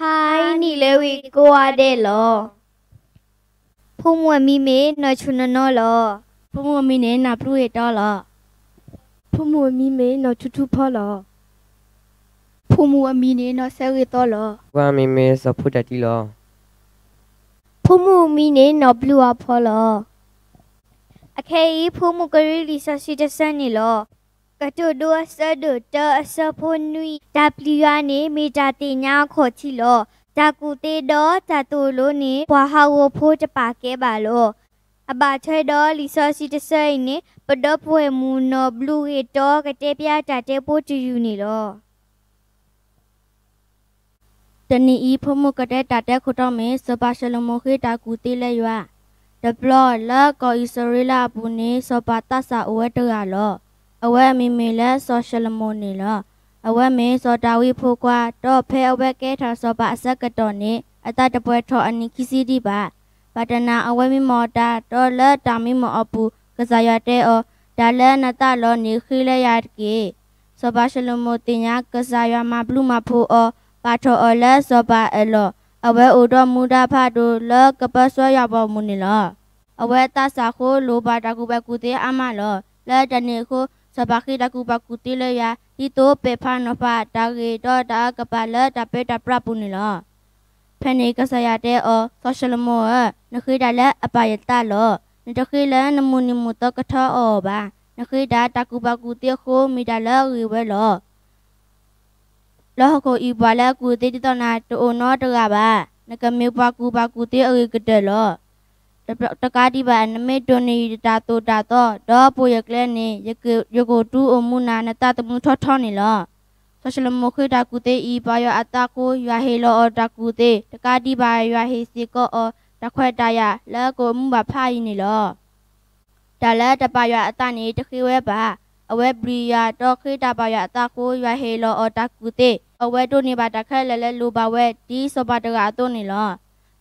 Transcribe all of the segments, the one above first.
ဟါအံၤနံၣ်လၢဝံၤကိးဂၤဒဲးလီၤ. ဖိမုၣ်အမံၤမ့ၢ်နီၢ်ဆူၣ်နီၢ်နီၢ်လီၤ. ဖိမုၣ်အမံၤန့ၣ်နီၢ်ဘျုးဂ့ၤတီလီၤ. ဖိမုၣ်အမံၤမ့ၢ်နီၢ်ထူထူဖီလီၤ. ဖိမုၣ်အမံၤန့ၣ်နီၢ်ဆၢဂ့ၤသီလီၤ. ဖိခွါအမံၤမ့ၢ်စီၤဖိတၢ်တံလီၤ. ဖိမုၣ်အမံၤန့ၣ်နီၢ်ဘျုးအဖီလီၤ. အခဲအံၤ ဖိမုၣ်ကရ့လံာ်စီဆှံတဆၢန့ၣ်လီၤ. ကတိၤဒိအဆၢဒိၣ်တၢအဆၢဖိနွံ, တၢ်ပျံၤယွၤန့ၣ် မ့ၢ်တၢ်သ့ၣ်ညါအခီၣ်ထံးလီၤ. တၢ်ကူၣ်သ့ဒီးတၢ်သိၣ်လိန့ၣ် ပှၤဟးဂီၤဖိတပာ်ကဲဘၣ်လီၤ. အဘၣ်ထွဲဒီးလံာ်စီဆှံတဆၢအံၤန့ၣ် ပဒီပုၢ်ဝဲၢ်မုၣ်နီၢ်ဘျုးဂ့ၤတီကတဲပျဲတၢ်တဲဖိတယုၢ်န့ၣ်လီၤ. တနံၤအံၤ ဖိမုၣ်ကတဲတၢ်တဲခိၣ်တီမ့ၢ် စီၤပၤၡလိၤမိၤဃ့တၢ်ကူၣ်သ့လၢယွၤ. တဘျီလၢကီၢ်အံၣ်စရ့လးအပူၤန့ၣ် စီၤပၤသးစၢ်အိၣ်ဝဲတဂၤလီၤ. အဝဲအမံၤမ့ၢ်လၢစီၤၡလိၤမိၤန့ၣ်လီၤ. အဝဲမ့ၢ်စီၤဒၤဝံးအဖိခွါ, ဒီးဖဲအဝဲကဲထီၣ်စီၤပၤအဆၢကတီၢ်န့ၣ် အသးတပှဲၤထီၣ်အနံၣ်ခံဆံဒံးဘၣ်. ဘၣ်တနၤအဝဲမံမီၢ်တၢ်, ဒီးလၢတၢ်မံမီၢ်အပူၤ ကစၢ်ယွၤတဲအီၤ, တၢ်လၢနသးလီၤန့ၣ် ဃ့လၢယၤတက့ၢ်. စီၤပၤၡလိၤမိၤသ့ၣ်ညါ ကစၢ်ယွၤမၤဘျုးမၤဖှိၣ်အီၤ, ပာ်ထီၣ်အီၤလၢစီၤပၤအလီၢ်, အဝဲအိၣ်ဒီးမူဒါဖးဒိၣ်လၢကပၢဆှၢယွၤဘီမုၢ်န့ၣ်လီၤ. အဝဲသးစၢ်အဃိ လိၣ်ဘၣ်တၢ်ကူၣ်ဘၣ်ကူၣ်သ့အါမးလီၤ. လၢတၢ်န့ၣ်အဃိ စီၤပၤဃ့တၢ်ကူၣ်ဘၣ်ကူၣ်သ့လၢယွၤ ဒ်သိးပဲာ်ဖးနီၤဖး တၢ်ဂ့ၢ်ဒီးတၢ်အၢကပၤလၢတၢ်ပၢတၢ်ပြးပူၤန့ၣ်လီၤ. ဖဲန့ၣ်ကစၢ်ယွၤတဲအီၤ, စီၤၡလိၤမိၤဧၢ, နဃ့တၢ်လၢအပၢ်ယသးလီၤ. နတဃ့လၢနမိၢ်နံၤမုၢ်သီကထၢအီၤဘၣ်. နဃ့တၢ်တၢ်ကူၣ်ဘၣ်ကူၣ်သ့အဃိ မ့ၢ်တၢ်လၢအဂ့ၤဝဲလီၤ. လၢဟီၣ်ခိၣ်အံၤပှၤလၢအကူၣ်သ့ဒ်သိးနၤတအိၣ်နီတဂၤဘၣ်. နကမ့ၢ်ပှၤကူၣ်ဘၣ်ကူၣ်သ့အဂ့ၤကတၢၢ်လီၤ. တကးဒံးဘၣ် နမ့ၢ်တိၢ်န့ၢ်ယတၢ်သိၣ်တၢ်သီ ဒီးပိာ်ယကျဲန့ၣ် ယကအိၣ်တူၢ်အိၣ်မူနၤ နသးသမူထီထီန့ၣ်လီၤ. စီၤၡလိၤမိၤဃ့တၢ်ကူၣ်သ့အံၤ ပၢ်ယွၤအသးအဃိ ယွၤဟ့ၣ်လီၤအီၤတၢ်ကူၣ်သ့, တကးဒံးဘၣ် ယွၤဟ့ၣ်စ့ၢ်ကီးအီၤ တၢ်ခွဲးတၢ်ယာ်လၢကအိၣ်မူဘၣ်ဖးယံၤန့ၣ်လီၤ. တၢ်လၢတပၢ်ယွၤအသးန့ၣ် တဃ့ဝဲဘၣ်. အဝဲပျံၤယွၤဒီးဃ့တၢ်ပၢ်ယွၤအသးအဃိ ယွၤဟ့ၣ်လီၤအီၤတၢ်ကူၣ်သ့, အဝဲဒိးန့ၢ်ဘၣ်တၢ်ခဲလၢာ်လၢလိၣ်ဘၣ်ဝဲ ဒ်စီၤပၤတဂၤအသိးန့ၣ်လီၤ.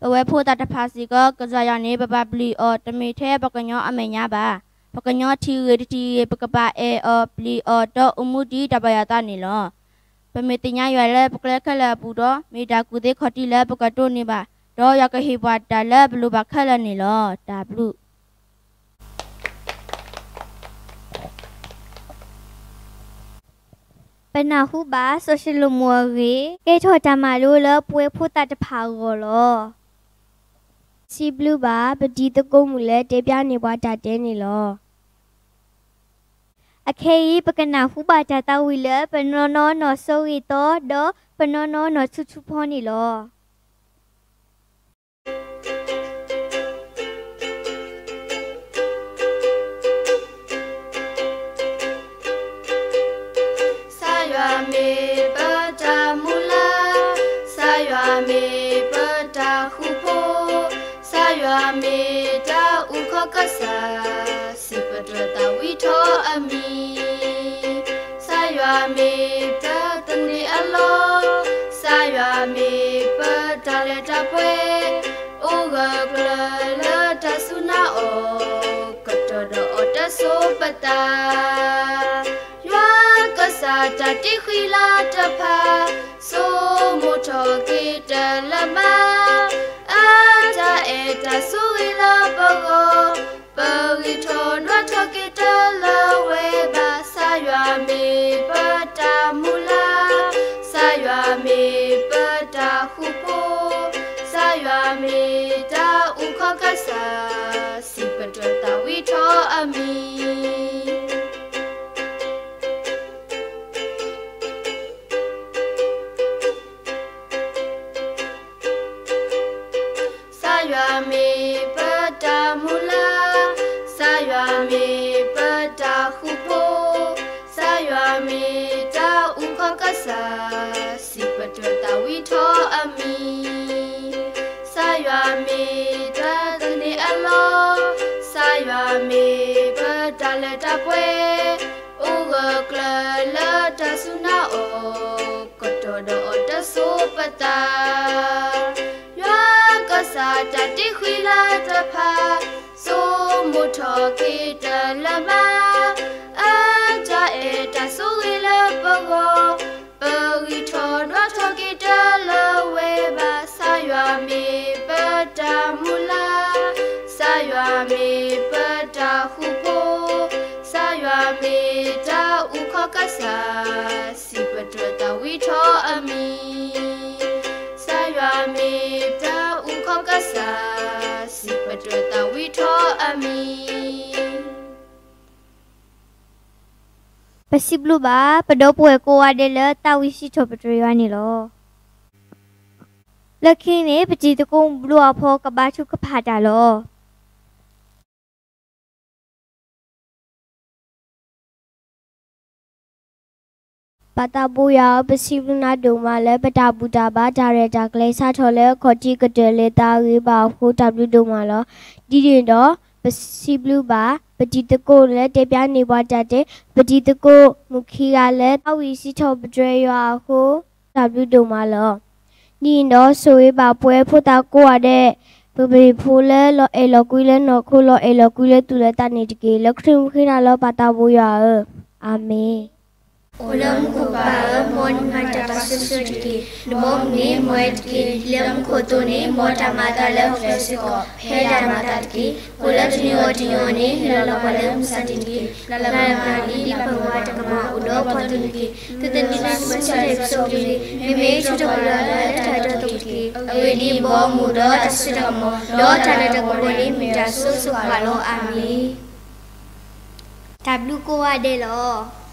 ပဝဲဖိသၣ်တဖၣ်စ့ၢ်ကီး ကစၢ်ယွၤန့ၣ် ပဘၣ်ပျံၤအီၤ တမ့ၢ်ထဲပှၤကညီအမဲာ်ညါဘၣ်. ပှၤကညီထံၣ်ဂ့ၤတထံၣ်ဂ့ၤ ပကဘၣ်အဲၣ်အီၤပျံၤအီၤ ဒီးအိၣ်မူဒ်တၢ်ပၢ်ယွၤအသးန့ၣ်လီၤ. ပမ့ၢ်သ့ၣ်ညါယွၤလၢပကျဲခဲလၢာ်အပူၤဒီး မ့ၢ်တၢ်ကူၣ်သ့ခီၣ်ထံးလၢပကတိၢ်န့ၢ်ဘၣ်, ဒီးယွၤကဟ့ၣ်ပှၤတၢ်လၢပလိၣ်ဘၣ်ခဲလၢာ်န့ၣ်လီၤ. တၢ်ဘျုး ပနၢ်ဟူဘၣ်စီၤၡလိၤမိၤအဂ့ၢ် ကဲထီၣ်တၢ်မၤလိလၢပဝဲဖိသၣ်တဖၣ်အဂီၢ်လီၤ. စံးဘျုးဘၣ် ပတံၤသကိးမုၣ်လၢတဲပျဲန့ၢ်ပှၤတၢ်တဲန့ၣ်လီၤ. အခဲအံၤ ပကနၢ်ဟူဘၣ်တၢ်သးဝံၣ်လၢပနီၢ်နီၢ်နီၢ်ဆိၣ်ဂ့ၤသီ ဒီးပနီၢ်နီၢ်နီၢ်ဆူၣ်ဆူၣ်ဖီန့ၣ်လီၤ. ကစၢ်ယွၤမ့ၢ်ပတၢ်မုၢ်လၢ်, ကစၢ်ယွၤမ့ၢ်ပတၢ်ဃူဖိ, ကစၢ်ယွၤမ့ၢ်တၢ်အုၣ်ခီၣ်ကစၢ်, စံးပတြၢၤသးဝံၣ်ထီၣ်အမံၤ. ကစၢ်ယွၤမ့ၢ်ပသန့ၤအလီၢ်, ကစၢ်ယွၤမ့ၢ်ပတၢ်လၢတၢ်ပှဲၤ, အိၣ်ဂၢၢ်ကျၢၤလၢတၢ်စူၢ်နာ်အီၤ, ကတီၤဒီးအီၤတစိၤပသး. ယွၤကစၢ်တၢ်တ့ဃံလၤတဖၣ်, ဆိမိၣ်ထီၣ်က့ၤတၢ်လၢမါ, အတၢ်အဲၣ်တၢ်ဆိၣ်ဂ့ၤလၢပဂီၢ်, ပဂံၢ်ထီၣ်နွံထီၣ်က့ၤတၢ်လၢဝဲဘၣ်. ကစၢ်ယွၤမ့ၢ်ပတၢ်မုၢ်လၢ်, ကစၢ်ယွၤမ့ၢ်ပတၢ်ဃူဖိ, ကစၢ်ယွၤမ့ၢ်တၢ်အုၣ်ခီၣ်ကစၢ်, စံးပတြၢၤသးဝံၣ်ထီၣ်အမံၤ. ကစၢ်ယွၤမ့ၢ်ပတၢ်မုၢ်လၢ်, ကစၢ်ယွၤမ့ၢ်ပတၢ်ဃူဖိ, ကစၢ်ယွၤမ့ၢ်တၢ်အုၣ်ခီၣ်ကစၢ်, စံးပတြၢၤသးဝံၣ်ထီၣ်အမံၤ. ကစၢ်ယွၤမ့ၢ်ပသန့ၤအလီၢ်, ကစၢ်ယွၤမ့ၢ်ပတၢ်လၢတၢ်ပှဲၤ, အိၣ်ဂၢၢ်ကျၢၤလၢတၢ်စူၢ်နာ်အီၤ, ကတီၤဒီးအီၤတစိၤပသး. ယွၤကစၢ်တၢ်တ့ဃံလၤတဖၣ်, ဆိမိၣ်ထီၣ်က့ၤတၢ်လၢမါ, အတၢ်အဲၣ်တၢ်ဆိၣ်ဂ့ၤလၢပဂီၢ်, ပဂံၢ်ထီၣ်နွံထီၣ်က့ၤတၢ်လၢဝဲဘၣ်. ကစၢ်, စံးပတြၢၤသးဝံထီၣ်အမံၤ, ကစၢ်ယွၤမ့ၢ်ပတၢ်အူခီၣ်ကစၢ်, စံးပတြၢၤသးဝံထီၣ်အမံၤ. ပစံးဘျုးဘၣ် ပဒီပုၢ်ဝဲၢ်ကိးဂၤဒဲးလၢတၢ်ဝံစံးထီၣ်ပတြၢၤယွၤန့ၣ်လီၤ. လၢခံန့ၣ် ပတံၤသကိးမုၣ်ဘျုးအဖီကဘါထုကဖၣ်တၢ်လီၤ. ပၢ်သးဘိယွၤဧၢ, ပစံးဘျုးနၤဒိၣ်မးလၢပတၢ်ဘူၣ်တၢ်ဘါတၢ်ရဲၣ်တၢ်ကျဲၤစးထီၣ်လၢခီၣ်ထံးကတၢၢ်လၢသးအဂ့ၤဘၣ်အဃိ တၢ်ဘျုးဒိၣ်မးလီၤ. ဒ်န့ၣ်ဒီး ပစံးဘျုးဘၣ် ပတံၤသကိးလၢတဲဖျါန့ၢ်ပှၤတၢ်တဲ, ပတံၤသကိးမုၣ်ခံဂၤလၢတၢ်ဝံစံးထီၣ်ပတြၢၤယွၤအဃိ တၢ်ဘျုးဒိၣ်မးလီၤ. ဒ်န့ၣ်ဒီးဆိၣ်ဂ့ၤဘၣ်ပဝဲဖိသၣ်ကိးဂၤဒဲး, ပပၢၤဖိလၢလီၤအဲၣ်လီၤကွံလၢနီၢ်ခိ လီၤအဲၣ်လီၤကွံလၢသူၣ်လၢသးန့ၣ်တက့ၢ်. လၢခရံာ်မုၣ်ဃ့နၤလီၤ ပၢ်သးဘိယွၤဧၢ, အၤမ့ၣ်. အိၣ်လၢမူခိၣ်ပၢ်ဧၢ, မ်နမၤတၢ်ပာ်စီဆှံတက့ၢ်. နဘီမုၢ်န့ၣ်မ်အံၤတက့ၢ်. ဒ်လၢမူခိၣ်အသိးန့ၣ် မ်တၢ်မၤအသးလၢဟီၣ်ခိၣ်စ့ၢ်ကီး, ဖဲဒၣ်မၤအသးတက့ၢ်. အိၣ်လၢတနံၤအီၤတနံၤအီၤန့ၣ် ဟ့ၣ်လီၤလၢပှၤလၢမုၢ်ဆါတနံၤတက့ၢ်. လၢလၢပှၤန့ၣ် ဒ်ပမၤတၢ်ကမၣ်အိၣ်ဒီးပှၤတနံၤတက့ၢ်. သုတနံၤန့ၣ် ပဆၢထၢၣ်ပစိၤတက့ၢ်. မ့မ့ၢ်ထုးထီၣ်ပှၤလၢတၢ်အၢၣ်လီၤတက့ၢ်. အဂ့ၢ်ဒ်အံၤ, ဘီမုၢ်ဒီးတၢ်စိတၢ်ကမီၤ ဒီးတၢ်လၤတၢ်ကပီၤန့ၣ် မ့ၢ်တၢ်ဆိၣ်ဂ့ၤဆိၣ်ဝါလီၤ. အၤမ့ၣ်. တၢ်ဘျုးကိးဂၤဒဲးလီၤ.